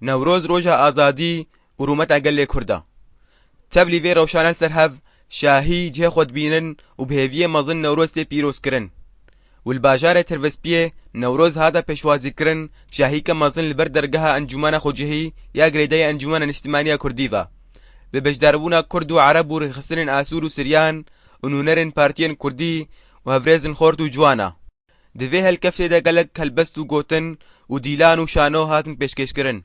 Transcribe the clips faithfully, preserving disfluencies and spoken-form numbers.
Newroz roja azadî û rûmeta gelê Kurd e. Tevlî vê rewşane li ser hev, şahî cihê xwe dibînin û bi hêviyê mezin Newroz tê pîrozkirin. Û li bajarê Tirbespiyê Newroz hate pêşwazîkirin bi şahîke mezin li ber dergeha Encûmena Xwecihî ya girêdayî Encûmena Niştimanî ya Kurdî ve. Bi beşdarbûna Kurd û Ereb û rêxistinên Asûr û Siryan û nûnerên partiyên Kurdî û hevrêzên xort û ciwan e. Di vê helkeftê de gelek helbest û gotin û dîlan û şano hatin pêşkêşkirin.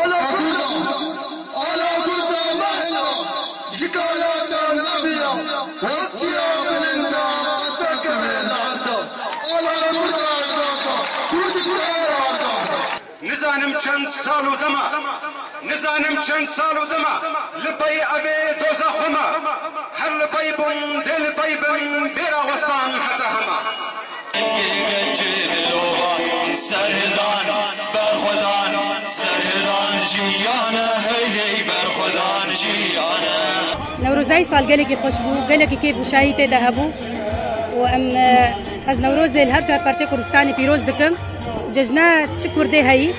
Ala Kurda, ala Kurda mehna, ji kala te nabiya, wek çiya bilinda, qet nekeve li erda. Ala Kurda, Kurda, Kurdistan, Kurda. Nizanim çend sal û dema, nizanim çend sal û dema, li pey evê doza xwe me. Her li pey bûm, dê li pey bim, bêra westan heta hema. Serhilan, berxwedan, serhilan jiyane, hey hey berxwedan jiyane. Newroza îsal gelekî xweş bû, gelekî kêf û şahî tê de hebû. Û em, e, ez Newrozê li her çar parçeyê Kurdistanê pîroz dikim. Cejna çi Kurdê heyî.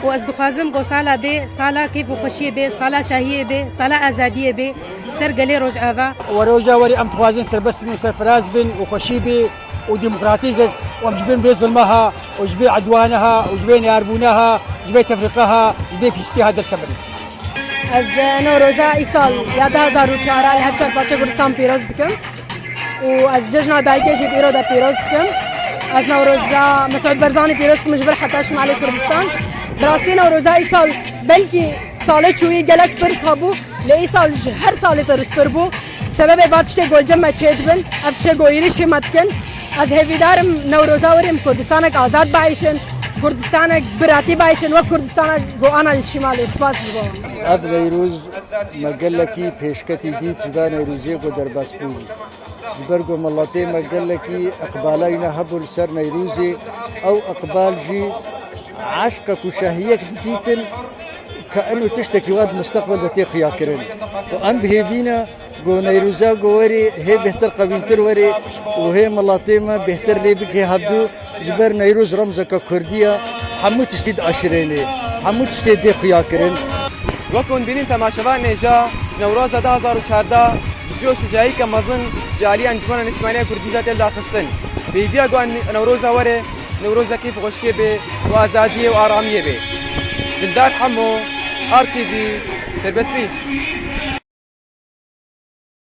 Û ez dixwazim ku sala bê, sala kêf û xweşiyê bê, sala şahiyê bê, sala azadiyê bê, ser gelê Rojava. Û roja werê em dixwazin serbest bin û serfiraz bin û xweşî bê û demokratîk bê. Û em ji bin vê zilma ha û ji vê edwana ha û ji vê neyarbûna ha, ji vê tefrîqa ha, ji vê pîstiya ha derkevin. Ez, e, Newroza îsal ya du hezar û çar li her çar parçeyê Kurdistan pîroz dikim û ez cejna dayikê jî di îro de pîroz dikim. Ez Newroza Mesûd Barzanî pîroz dikim ji vir heta şimalê Kurdistan. Bi rastî Newroza îsal belkî salê çûyî gelek pirs hebû, lê îsal ji her salê pirstir bû. Sebebê va tiştê ku li cem me çêdibin, ev tiştê ku êrîşê me dikin. Ez hêvîdar im Newroza werê em Kurdistanek azad bieyşin, Kurdistanek biratî bieyşin, wek Kurdistana ku ana li şimalê. Spas ji bo. Ev Newroz me gelekî pêşketî dît ji ber Newrozê ku derbas bû. Ji ber ku miletê me gelekî iqbala wîna hebû li ser Newrozê, ew iqbal jî eşqek û şahiyek didîtin, ka eno tiştekî wa di mustaqbel de tê xuyakirin. Û em bi hêvî ne ku Newroza ku werê hê bêhtir qewîntir werê û hê miletê me bêhtir lê bike hevdû, ji ber Newroz remzeke Kurdî ye, hemû tiştî diaşirênê, hemû tiştê dê xuyakirin. Wek hûn dibînin temaşevanên hêja, Newroza du hezar û çardeh bi coş û şahiyeke mezin ji alî Encûmena Niştimanî ya Kurdî ve tê lidaxistin. Bi hêviya ku Newroza were, Newroza keyf û xweşiyê bê û azadiyê û aramiyê bê. Dildar Hemo, R T V, Tirbespî.